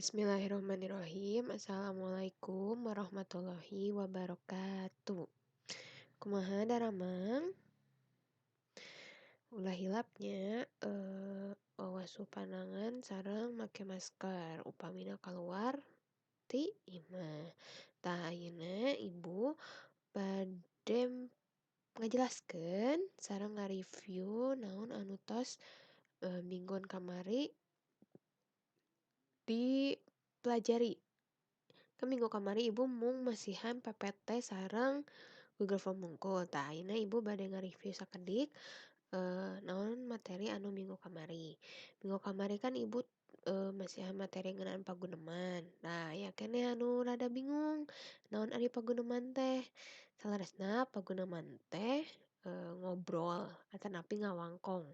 Bismillahirrahmanirrahim. Assalamualaikum warahmatullahi wabarakatuh. Kumaha daramang? Ulah hilapnya wawasuh panangan sareng make masker upamina kaluar ti imah. Tah, ayeuna ibu bade ngajelaskeun sareng ngareview naon anu tos mingguan kamari dipelajari. Kan minggu kamari ibu mung masihan PPT sareng Google Form wungkul. Tah, ayeuna ibu bade ngareview sakedik naon materi anu minggu kamari. Minggu kamari kan ibu masihan materi ngeunaan paguneman. Nah, aya keneh anu rada bingung, naon ari paguneman teh. Saleresna paguneman teh ngobrol atanapi ngawangkong.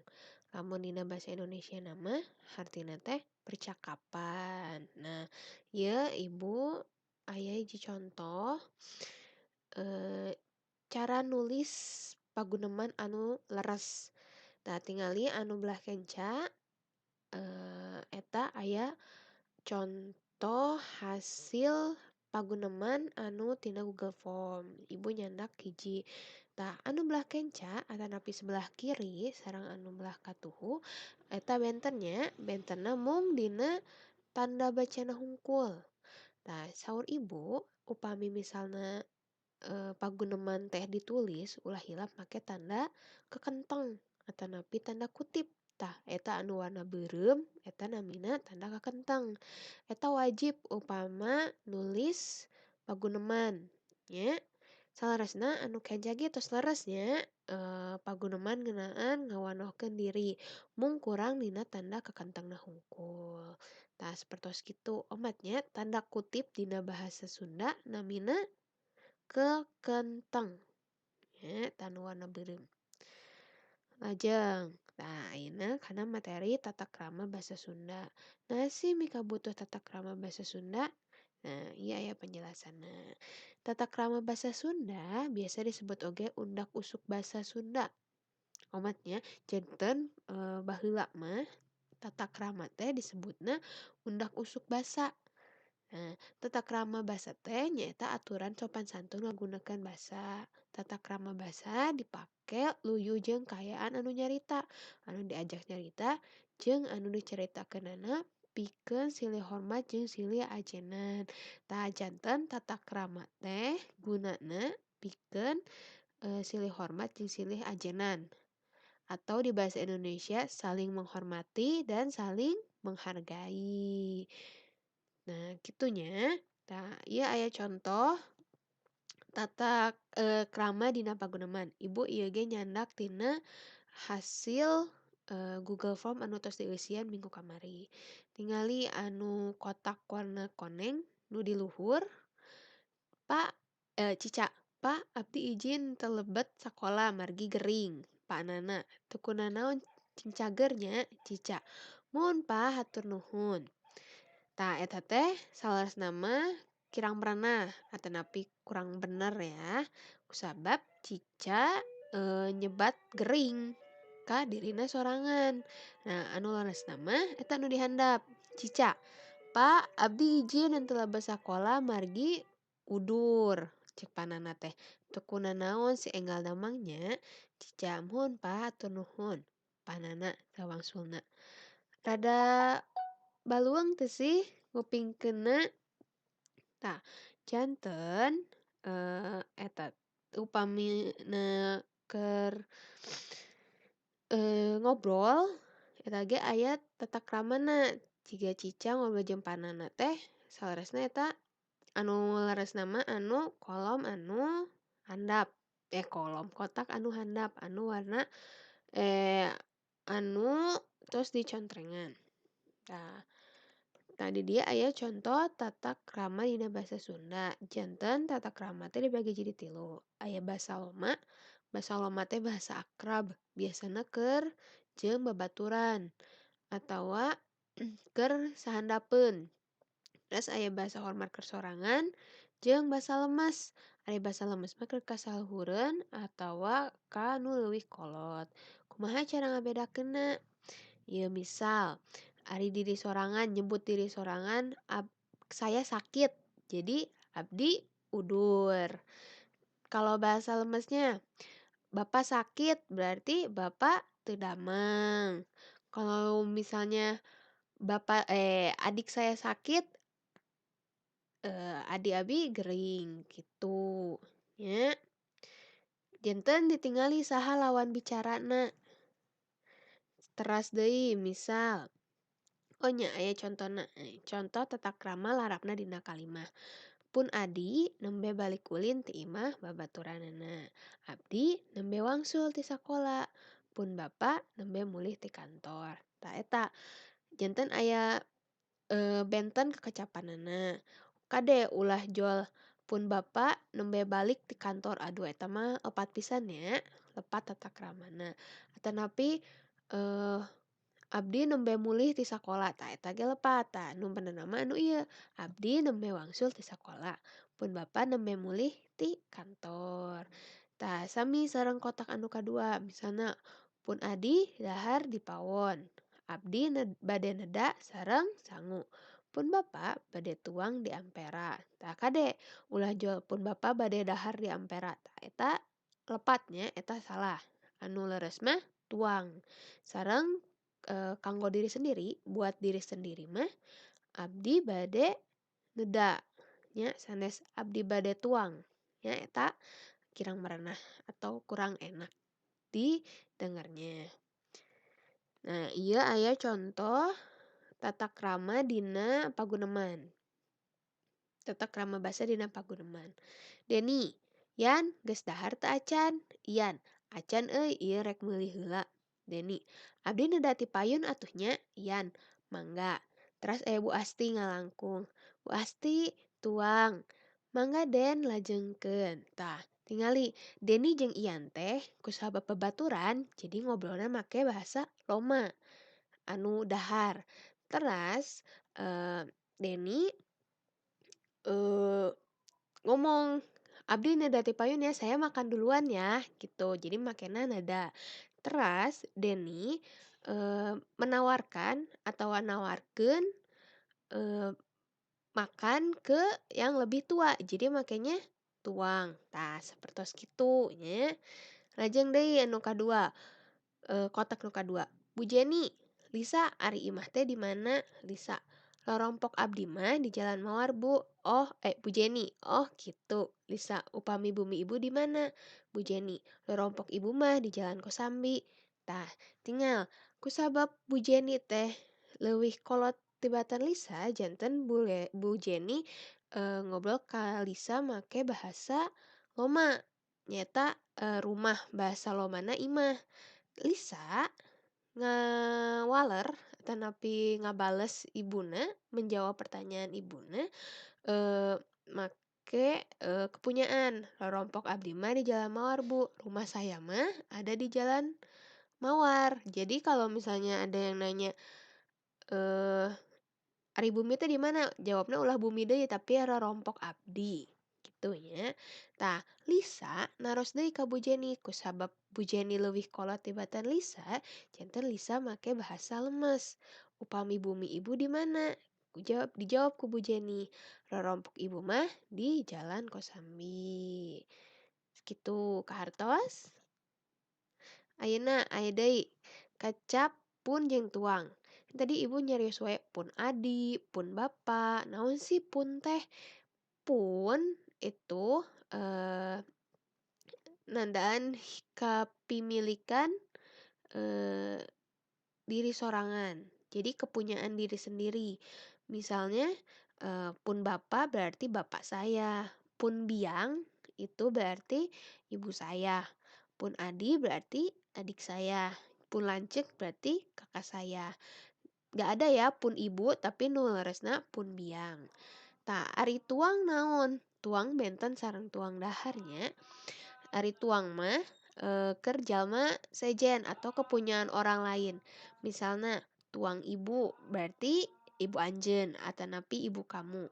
Lamun dina basa Indonesiana mah hartina teh percakapan. Nah, ieu ibu aya hiji contoh cara nulis paguneman anu leres. Tah, tingali anu belah kenca, eta aya contoh hasil paguneman anu tina Google Form. Ibu nyandak hiji. Tah, anu belah kenca atanapi sebelah kiri sareng anu belah katuhu eta benten nya, bentenna mung dina tanda bacana hungkul. Tah, saur ibu upami misalna paguneman teh ditulis, ulah hilap make tanda kekenteng atanapi tanda kutip. Tah, eta anu warna beureum eta namina tanda kakenteng. Eta wajib upama nulis paguneman nya. Saleresna anu kenca ge tos leres nya, paguneman ngeunaan ngawanohkeun diri, mung kurang dina tanda kakentengna hungkul. Tah, sapertos kitu omat nya, tanda kutip dina bahasa Sunda namina kekenteng nya, tah anu warna beureum. Lajeng, tah ayeuna kana materi tata krama basa Sunda. Naha sih mikabutuh tata krama basa Sunda? Nah, ieu aya penjelasanna. Tata krama basa Sunda biasa disebut oge undak usuk basa Sunda. Omat nya, janten baheula mah tata krama teh disebutna undak usuk basa. Nah, tata krama basa teh nyaeta aturan sopan santun ngagunakeun basa. Tata krama basa dipake luyu jeung kaayaan anu nyarita, anu diajak nyarita jeung anu dicaritakeunana pikeun silih hormat jeung silih ajenan. Tah, janten tata krama teh gunana pikeun silih hormat jeung silih ajenan. Atau di bahasa Indonesia saling menghormati dan saling menghargai. Nah, kitu nya. Tah, ieu aya contoh tata krama dina paguneman. Ibu ieu ge nyandak tina hasil Google Form anu tos dieusian minggu kamari. Tingali anu kotak warna koneng nu di luhur, Pak, Cica, "Pak, abdi izin teu lebet sakola margi gering." Panana, "Teu kunanaon, cing cager nya." Cica, "Muhun Pa, hatur nuhun." Tah, eta teh saleresna mah kirang merenah atanapi kurang bener ya, kusabab Cica nyebat gering ka dirina sorangan. Nah, anu leresna mah eta anu di handap. Cica, "Pa, abdi izin henteu lebet sakola margi udur." Cek panana teh, "Teu kunanaon si enggal damang nya." Cica, "Muhun Pa, hatur nuhun." Panana sawangsulna. Rada balueung teu sih ngupingkeunna? Tah, janten eta upamina keur ngobrol eta ge aya tata kramana. Jiga Cica ngobrol jeung panana teh saleresna eta anu leresna mah anu kolom anu handap, eh kolom, kotak anu handap anu warna anu tos dicontrengan. Tah, tah di dieu aya contoh tata krama dina basa Sunda. Janten tata krama teh dibagi jadi tilu. Aya basa loma, basa loma teh bahasa akrab biasana keur jeung babaturan atawa keur sahandapeun. Terus aya basa hormat keur sorangan jeung basa lemes. Ari basa lemes mah keur ka saluhureun atawa ka nu leuwih kolot. Kumaha cara ngabedakeunna? Ieu misal Ari diri sorangan nyebut diri sorangan, saya sakit, jadi abdi udur. Kalau bahasa lemesnya, bapak sakit berarti bapak teu damang. Kalau misalnya adik saya sakit, adik abi gering gitu nya. Janten ditingali saha lawan bicarana. Teras deui misal, oh nya aya contona, contoh tata krama larapna dina kalimah. Pun adi nembe balik ulin ti imah babaturanna. Abdi nembe wangsul ti sakola. Pun bapa nembe mulih ti kantor. Tah eta janten aya benten kekecapanana. Kade ulah jol pun bapa nembe balik ti kantor, aduh eta mah lepat pisan nya, lepat tata kramana. Atanapi abdi nembe mulih ti sakola, tah eta ge lepat. Tah nu benerna mah anu ieu, abdi nembe wangsul ti sakola, pun bapa nembe mulih ti kantor. Tah sami sareng kotak anu kadua, misalna pun adi dahar di pawon, abdi bade neda sareng sangu, pun bapa bade tuang di ampera. Tah kade ulah jol pun bapa bade dahar di ampera, tah eta lepat nya, eta salah. Anu leres mah tuang. Sareng kanggo diri sendiri, buat diri sendiri mah abdi bade neda nya, sanes abdi bade tuang nya, eta kirang merenah atau kurang enak didengarnya. Nah, ieu aya contoh tata krama dina paguneman. Tata krama basa dina paguneman. Deni, Yan geus dahar teu acan? Ian, acan euy ieu rek meuli heula. Deni, abdi neda ti payun atuh nya? Ian, mangga. Teras aya Bu Asti ngalangkung. Bu Asti tuang. Mangga Den lajengkeun. Tah, tingali Deni jeung Ian teh kusabab babaturan jadi ngobrolna make bahasa Loma anu dahar. Teras Deni ngomong, abdi neda ti payun ya, saya makan duluan ya, gitu. Jadi makena neda. Teras Deni menawarkan atawa nawarkeun makan ke yang lebih tua, jadi makenya tuang. Tah sapertos kitu nya. Lajeng deui anu kadua, kotak nu kadua. Bu Jeni, Lisa ari imah teh di mana? Lisa, lorompok abdi mah di Jalan Mawar Bu. Oh, Bu Jeni, oh kitu. Lisa, upami bumi ibu di mana? Bu Jeni, lorompok ibu mah di Jalan Kosambi. Tah, tinggal kusabab Bu Jeni teh leuwih kolot tibatan Lisa, janten Bu Jeni ngobrol ka Lisa make bahasa Loma. Nyaeta rumah bahasa Lomana imah. Lisa ngawaler atanapi ngabales ibuna, menjawab pertanyaan ibuna make kepunyaan. Lorompok abdi mah di Jalan Mawar Bu. Rumah saya mah ada di Jalan Mawar. Jadi kalau misalnya ada yang nanya, ari bumi teh di mana? Jawabna ulah bumi deui tapi rorompok abdi, kitu nya. Tah, Lisa naros deui ka Bu Jeni, kusabab Bu Jeni leuwih kolot tibatan Lisa, janten Lisa make bahasa lemes. Upami bumi ibu di mana? Dijawab ku Bu Jeni, rorompok ibu mah di Jalan Kosambi. Kitu, kahartos? Ayeuna aya deui kecap pun jeung tuang. Tadi ibu nyarios wae pun adi, pun bapa, naon sih pun teh? Pun itu nandaan kapimilikan diri sorangan. Jadi kepunyaan diri sendiri. Misalnya pun bapa berarti bapak saya, pun biang itu berarti ibu saya, pun adi berarti adik saya, pun lanceuk berarti kakak saya. Nggak ada ya pun ibu tapi nu leresna pun biang. Tah ari tuang naon? Tuang benten sareng tuang dahar nya. Ari tuang mah keur jalma sejen atau kepunyaan orang lain. Misalna tuang ibu berarti ibu anjeun atanapi ibu kamu.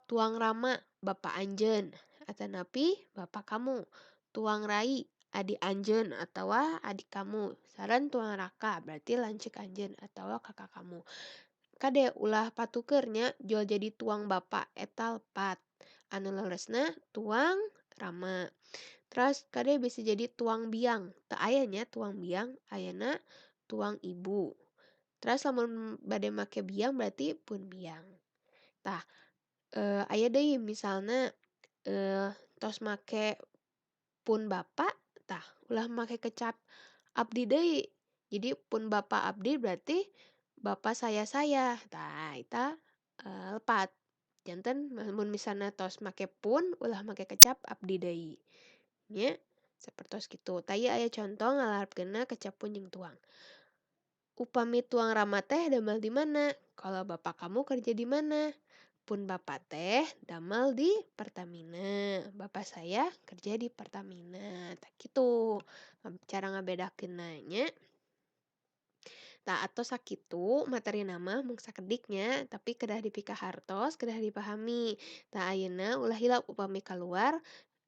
Tuang rama bapa anjeun atanapi bapa kamu. Tuang rai adi anjeun atawa adik kamu. Sareng tuang raka berarti lanceuk anjeun atawa kakak kamu. Kade ulah patuker nya jual jadi tuang bapak eta lepat. Anu leresna tuang rama. Terus kade bisa jadi tuang biang. Teu aya nya tuang biang, ayana tuang ibu. Terus lamun bade make biang berarti pun biang. Tah, aya deui misalna, tos make pun bapa tah ulah make kecap abdi deui. Jadi pun bapa abdi berarti bapa saya-saya. Tah eta lepat. Janten mun misalna tos make pun ulah make kecap abdi deui nya sapertos kitu. Tah ieu aya conto ngalarapkeunna kecap pun jeung tuang. Upami tuang rama teh damel di mana? Kalau bapak kamu kerja di mana? Pun bapa teh damel di Pertamina. Bapak saya kerja di Pertamina. Tah kitu cara ngabedakeunna nya. Tah atos sakitu materina mah mung sakedik nya, tapi kedah dipikahartos, kedah dipahami. Tah ayeuna ulah hilap upami kaluar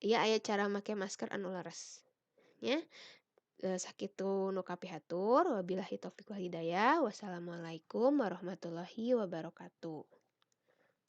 ieu aya cara make masker anu leres nya. Sakitu nu kapihatur, wabillahi taufik wal hidayah, wassalamualaikum warahmatullahi wabarakatuh.